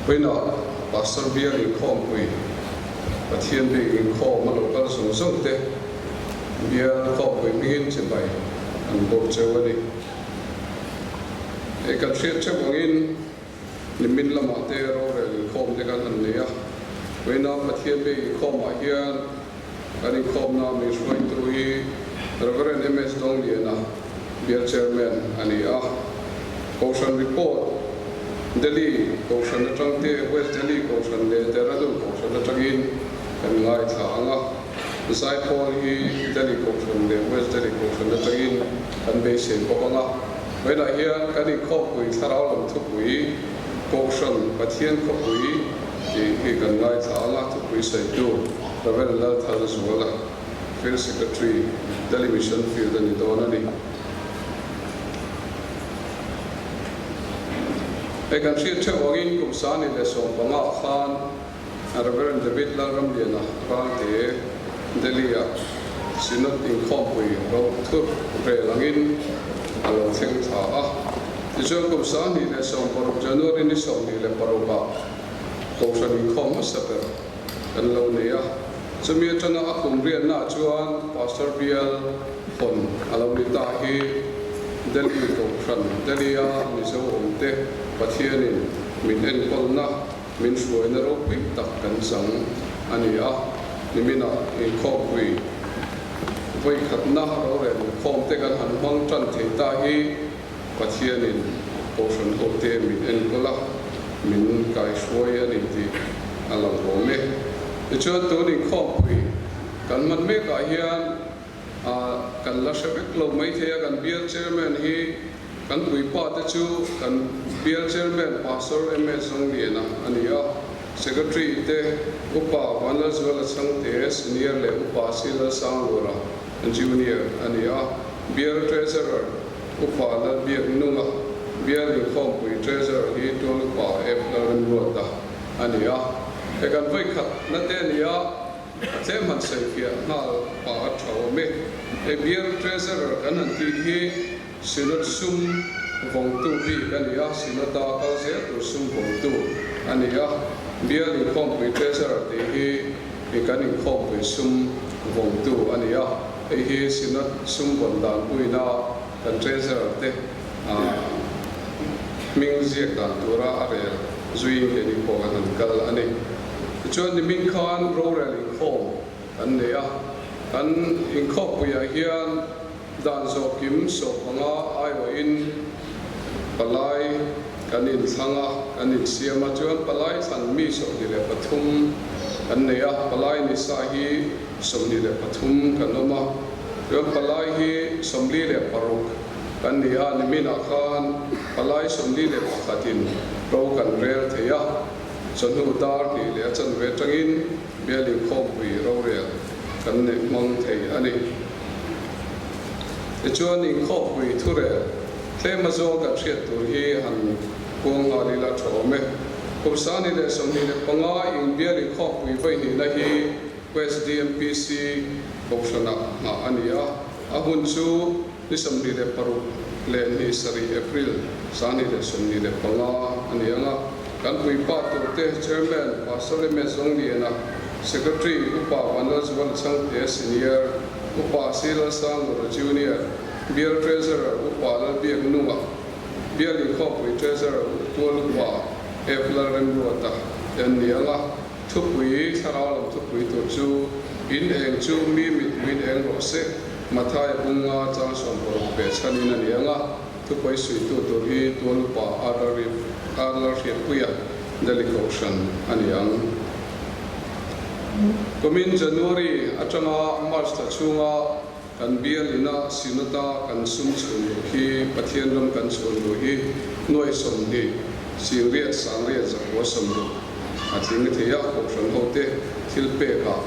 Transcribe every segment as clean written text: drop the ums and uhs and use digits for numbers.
Vawiinah Pastor Bial inkhawmpui Pathian bik inkhawm a lo kal zawng zawng te Bial khawmpui hmingin chibai an bawk cheu a ni. Hei kan hriat theuh angin nimin lamah te rorel inkhawm te kan han nei a. Vawiinah Pathian bik inkhawmah hian Kan inkhawmna min hruaitu hi Rev. MS Dongliana, Bial Chairman a ni a. Kohhran report, Delhi Kohhran atang te, West Delhi Kohhran leh Dehradun Kohhran atangin kan ngaithla ang a. Zaipawl hi Delhi Kohhran leh West Delhi Kohhran atangin kan beisei bawk ang a. Vawiinah hian kan inkhawmpui thlarau lam thupui, Kohhran Pathian khawpui tih hi kan ngaithla ang a, thupui sawitu Rev. Lalthalzuala, Field Secretary, Delhi Mission Field a ni dawn a ni. Hei kan hriat theuh angin kum 2015 khan Rev. David Lalramliana Ralte, Delhi-a Synod inkhawmpui ro thut rel angin a lo thleng thla a. Tichuan kum 2016 January ni 26 ah Kohhran inkhawm hmasa ber kan lo nei a. Chumi atanga a kum riatnaah chuan Pastor Bial hawn a lo ni ta hi Delhi Kohhran, Delhi-a Mizo awmte Pathianin min enkawlna, min hruaina ropui tak kan chang a ni a. Niminah inkhawmpui vawikhatna rorel inkhawmte kan han hmang tan thei ta hi Pathianin Kohhran hote min enkawl a, min kaihruai a ni tih a lang awm e. Tichuan tun inkhawmpui kan hman mekah hian kan la hre vek lo maithei a, kan bial chairman hi kan puipa te chu kan bial chairman Pastor MS Zongliana a ni a, Secretary te Upa Vanlalzuala Chhangte Senior leh Upa C Lalsanglura Junior a ni a, Bial Treasurer Upa Lalbiak Nunga, Bial Inkhawmpui Treasurer hi Tual Upa F Lalremruata a ni a. He kan vawikhat na te a ni a, a tlem han sawifiah nghal pah a tha awm e. He Bial Treasurer kan han tih hi Synod sum vawngtu bik a ni a, Synod-a kal zel tur sum vawngtu a ni a. Bial Inkhawmpui Treasurer tih hi kan inkhawmpui sum vawngtu a ni a. Hei hi Synod sum vawn dan puina kan Treasurer te hming ziak dan tura a rel zuiin keini pawh kan han kal a ni. Tichuan nimin khan rorel inkhawm kan nei a, kan inkhawmpuiah hian dan zawh kim 15 aiawhin palai kan inthlang a, kan insiam a, chuan palai thlan mi 23 kan nei a, palai ni sa hi 23 kan awm a, chuan palai hi 46 kan ni a, niminah khan palai 41 in ro kan rel thei a, chawhnu dar hnih leh a chanve atangin bial inkhawmpui rorel kan neih hmang thei a ni. Tichuan inkhawmpui thurel tlem azawng kan hriat tur hi han kuang nghal ila tha awm e. Kum 2025 inbial inkhawmpui vawihnihna hi West DMPC Kohhranah nghah a ni a, a hun chu ni 26 leh ni 7 April 2025 a ni ang a. Kan puipa turte Chairman Pastor MS Zongliana, Secretary Upa Vanlalzuala Chhangte, Senior Upa C Lalsanglura, Junior Bial Treasurer Upa Lalbiak Nunga, Bial Inkhawmpui Treasurer Tual Upa F Lalremruata te an ni ang a. Thupui, Thlarau lam thupui tur chu in eng chu mi mit min eng rawh se, Mathaia bunga chang 60 ve chhanin a ni ang a, thupui suitu tur hi Tual Upa Arlalhriatpuia Delhi Kohhran a ni ang. Kumin January atanga March thla chhunga Kan bial ina Synod-a kan sum chhun luh hi Pathian ram kan chhun luh hi nuai 20 singriat sangriat zakua 60 a tling thei a, Kohhran hote thil pekah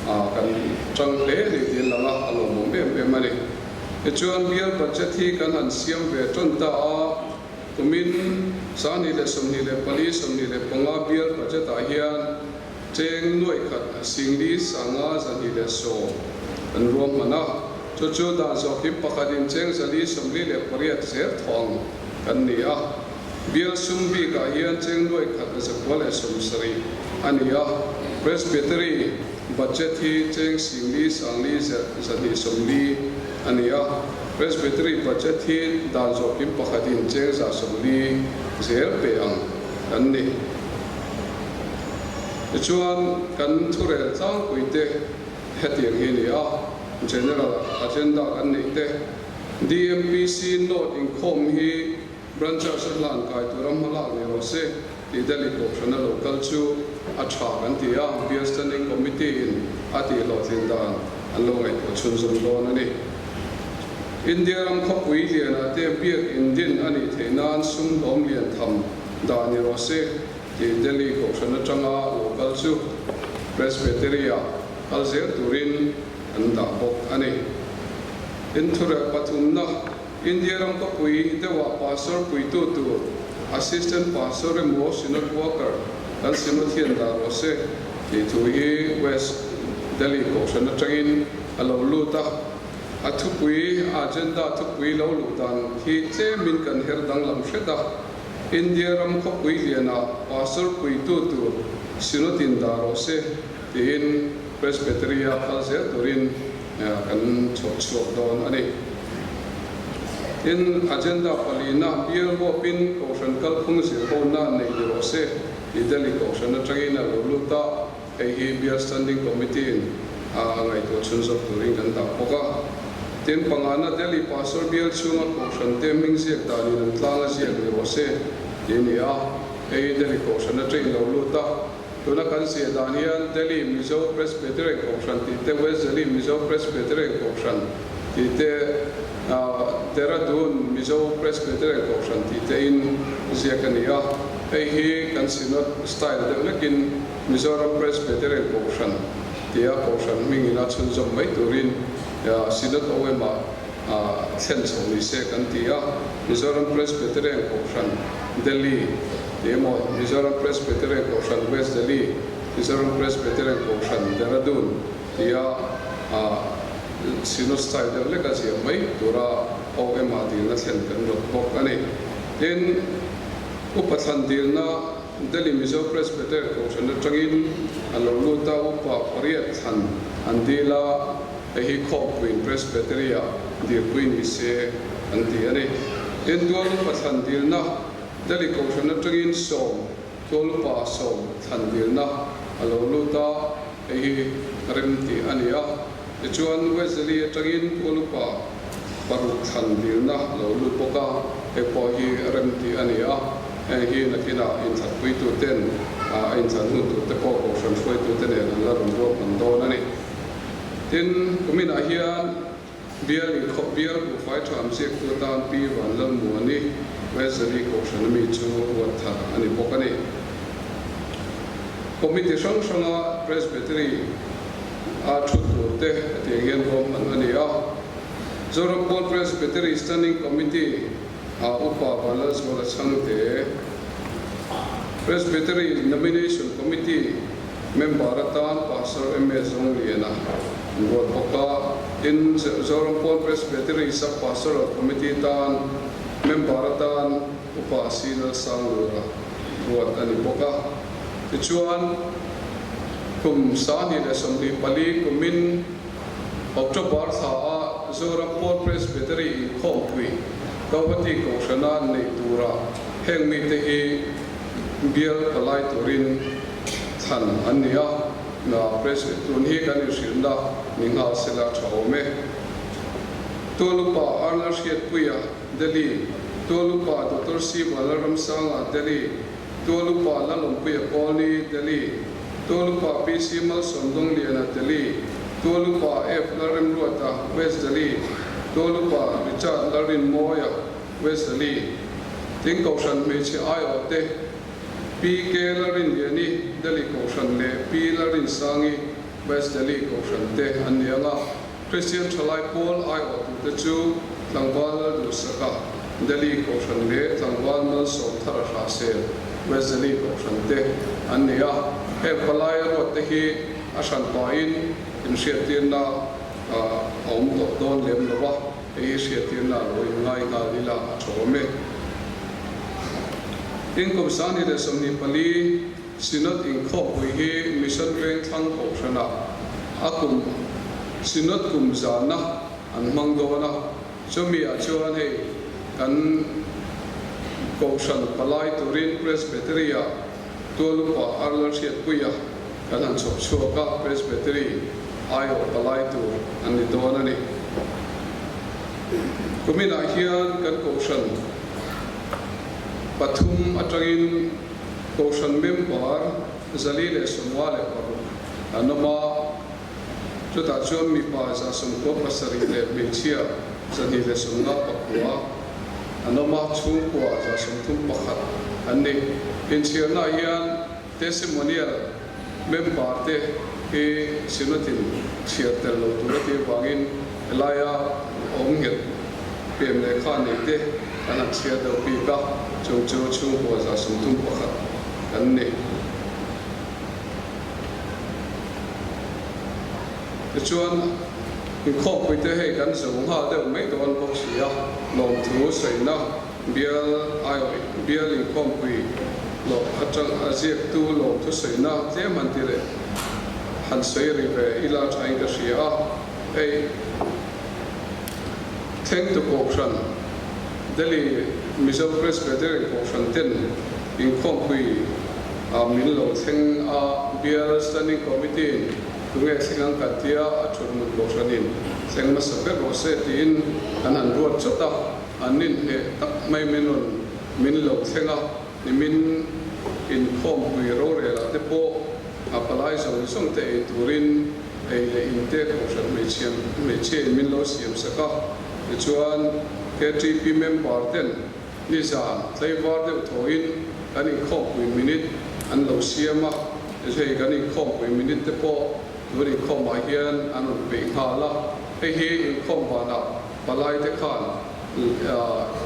kan tang hle a ni tih a lang a, a lawmawm em em a ni. Tichuan bial budget hi kan han siam ve tan ta a, kumin 2024, 25 bial budget-ah hian Cheng nuaih khat singli sanga 210 an ruahman a, chu chu dan zawh kim pakhatin cheng 448 zel thawng kan ni a. Bial sum bikah hian cheng nuai khat 970 a ni a, Presbytery budget hi cheng 10,000 sangli 240 a ni a, Presbytery budget hi dan zawhkim pakhatin cheng 140 zel pe ang kan ni. Tichuan, kan thurel tlangpuite hetiang hi a ni a, General agenda kan neih te, DMPC note inkhawm hi Branchers a hlan kai tura hma lak ni rawh se tih Delhi Kohhrana lo kal chu a tha kan ti a, Bial Standing Committee in a tih hlawhtlin dan an lo ngaihtuah chhunzawm dawn a ni. India ram khawpui lianah te biak in din a nih theih nan sum hlawm lian tham dah ni rawh se tih Delhi Kohhran atanga lo kal chu Presbytery-ah kal zel turin an dah bawk a ni. Inthurelh pathumna India ram khawpui deuhah pastor puitu tur Assistant Pastor emaw Synod Worker kan Synod hian dah rawh se tih thu hi West Delhi Kohhran atangin a lo lut a. A thupui, agenda thupui lo luh dan hi tlemin kan her danglam hret a. India ram khawpui lianah pastor puitu tur Synod in dah rawh se tiin Presbytery-a kal zel turin kan chhawp chhuak dawn a ni. Tin, agenda palina bial huapin Kohhran kalphung zirhona nei ni rawh se tih Delhi Kohhran atangin a lo lut a, hei hi Bial Standing Committee in a ngaihtuah chhunzawm turin kan dah bawk a. Tin, pangana Delhi Pastor bial chhunga Kohhran te hming ziak danin an tlang a ziak ni rawh se tih a ni a, hei hi Delhi Kohhran atangin lo lut a. Tuna kan ziah dan hian Delhi Mizo Presbyterian Kohhran tih te, West Delhi Mizo Presbyterian Kohhran tih te, Dehradun Mizo Presbyterian Kohhran tih te in ziak a ni a. Hei hi kan Synod style deuh hlekin Mizoram Presbyterian Kohhran tia Kohhran hmingin a chhunzawm mai turin Synod OM-ah thlen chho ni se kan ti a, Mizoram Presbyterian Kohhran, Delhi, tih emaw, Mizoram Presbyterian Kohhran, West Delhi, Mizoram Presbyterian Kohhran, Dehradun, tia Synod style deuh leka ziah mai tura OM-ah dilna thlen kan rawt bawk a ni. Tin, Upa thlan dilna Delhi Mizo Presbyterian Kohhran atangin a lo lut a, upa pariat thlan an dil a, Hei hi Khawkpuiin Presbytery-ah dirpui ni se an ti a ni. Tin, Tualupa thlan dilna, Delhi Kohhran atangin sawm, Tualupa sawm thlan dilna a lo lut a, hei hi rem tih a ni a. Tichuan, West Delhi atangin Tualupa paruk thlan dilna a lo lut bawk a, hei pawh hi rem tih a ni a. Heng hi nakinah inthlanpuituten a inthlan hun turte pawh Kohhran hruaitute nen an la rawn ruahman dawn a ni. Tin, kuminah hian bial inkhawp bial buhfai ṭham ziaktu atan Pi Vanlalmuani, Wesley Kohhran ami chu ruat thar a ni bawk a ni. Committee hrang hranga Presbytery a ṭhut tur te hetiang hian ruahman a ni a. Zoram Pawn Presbytery Standing Committee a Upa Vanlalzuala Chhangte, Presbytery Nomination Committee Member atan Pastor MS Zawngliana an ruat bawk a, tin Zoram Pawn Presbytery Sub Pastoral Committee tan Member atan Upa C Lalsanglura ruat a ni bawk a. Tichuan, kum 2024 kumin October thla a Zoram Pawn Presbytery inkhawmpui Guwahati Kohhrana neih turah heng mite hi bial palai turin thlan an ni a, na Press tun hi kan inhrilhna ni nghal sela tha awm e. Tualupa Arna Hriatpuia, Delhi, Tualupa Doctor C Vanlalramsanga, Delhi, Tualupa Lalawmpuia Kawlni, Delhi, Tualupa PC Malsawmdawngliana, Delhi, Tualupa F Lalremruata, West Delhi, Tualupa Richard Lalrinmawia, West Delhi, Tin Kohhran hmeichhe aiawh te, Pi K Lalrinliani, Delhi Kohhran leh Pi Lalrinsangi, West Delhi Kohhran te an ni ang a. Kristian Thalai Pawl aiawh turte chu Tlangval Lalduhsaka, Delhi Kohhran leh Tlangval Malsawm Thara Hrahsel, West Delhi Kohhran te an ni a. Heng palai ruat te hi a hran pahin inhriattirna a awm tawh dawn lem lo a. Hei hi hriattirna a lo inngai nghal ila a tha awm e. Tin, kum 2024 Synod inkhawmpui hi Mission Vengthlang Kohhranah a kum Synod kum zana an hmang dawn a, chumi ah chuan hei kan Kohhran palai turin Presbytery ah Tualupa Arla Hriatpuia kan han chhawp chhuak a, Presbytery aiawh palai tur an ni dawn a ni. Kuminah hian kan Kohhran pathum atangin Kohhran member 456 an awm a, chutah chuan mipa 97 leh hmeichhia 259 an awm a, chhungkua 31 an ni. Inchhirnaah hian testimonial member te hi Synod-in chhiar tel lo tur a tih avangin helaia awm nghet pem lehkha nei te kan han chhiar deuh bik a, chung chu chhungkua 31 kan ni. Tichuan, inkhawmpui te hei kan zo nghal deuh mai dawn bawk si a, lawmthu sawina bial aiawh bial inkhawmpui loh atang a ziaktu lawmthu sawina tlem han ti leh han sawi ri ve ila thain ka hria a, hei thlengtu Kohhran Delhi Mizo Presbyterian Kohhran ten inkhawmpui ah min lo thleng a, bial Standing Committee in tunge thleng ang kan tia a thut mut Kohhranin thleng hmasa ber rawh se tiin an han ruat chawt a, an ninhneh tak mai min rawn min lo thleng a, nimin inkhawmpui rorel ah te pawh a palai zawng zawng te ei turin ei leh in te Kohhran hmeichhia hmeichhia in min lo siam sak a, tichuan KTP member ten nizan tlaivar deuh thawhin kan inkhawmpui minute an lo siam a, hei kan inkhawmpui minute te pawh tun inkhawmah hian an rawn peih nghal a, hei hi inkhawm vanah palai te khan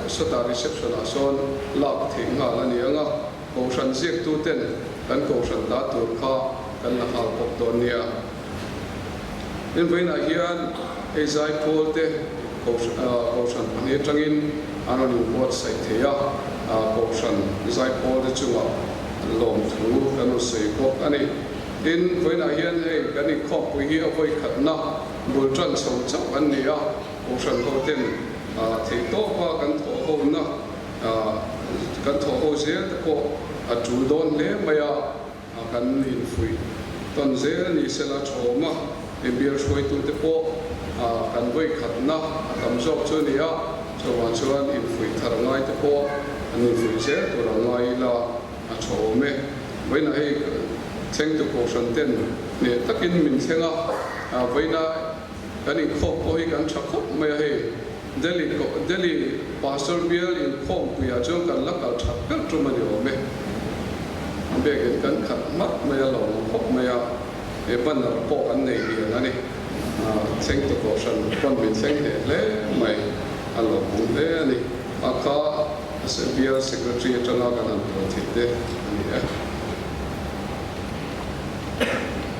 sawtah reception ah sawn lak theih nghal a ni ang a. Kohhran ziaktu ten kan kohhran ta tur kha kan la nghal bawk dawn nia. Tin, vawiinah hian hei zaipawl te kohhran pahnih atangin an rawn inbuatsaih thei a, kohhran zaipawl te chungah lawmthu kan rawn sawi bawk a ni. Tin, vawiinah hian hei kan inkhawmpui hi a vawikhatna bul tan chho chauh an ni a, kohhran ho ten theihtawpa kan thawhhona Kan thawh ho zel te pawh a tul dawn hle mai a, kan infuih tawn zel ni sela thawm a, bial hruaitu te pawh kan vawikhatna a tam zawk chu a ni a, chuvang chuan infuih thar ngai te pawh an infuih zel tur ang ngai ila a thawm e. Vawiinah hei thlengtu kohhran ten hneh takin min thleng a, vawiina Kan inkhawm pawh hi kan tha khawp mai a hei. Delhi Delhi Pastor bial inkhawmpuiah chuan kan la kal that ber tum a ni awm e. Biakin kan khat hmat mai a, lo awm khawp mai a, he banner pawh kan nei lian a ni. Thlengtu Kohhran pawn min thleng hle hle mai, a lo awm hle a ni. A kha bial Secretary atanga kan han tawn theih te a ni e.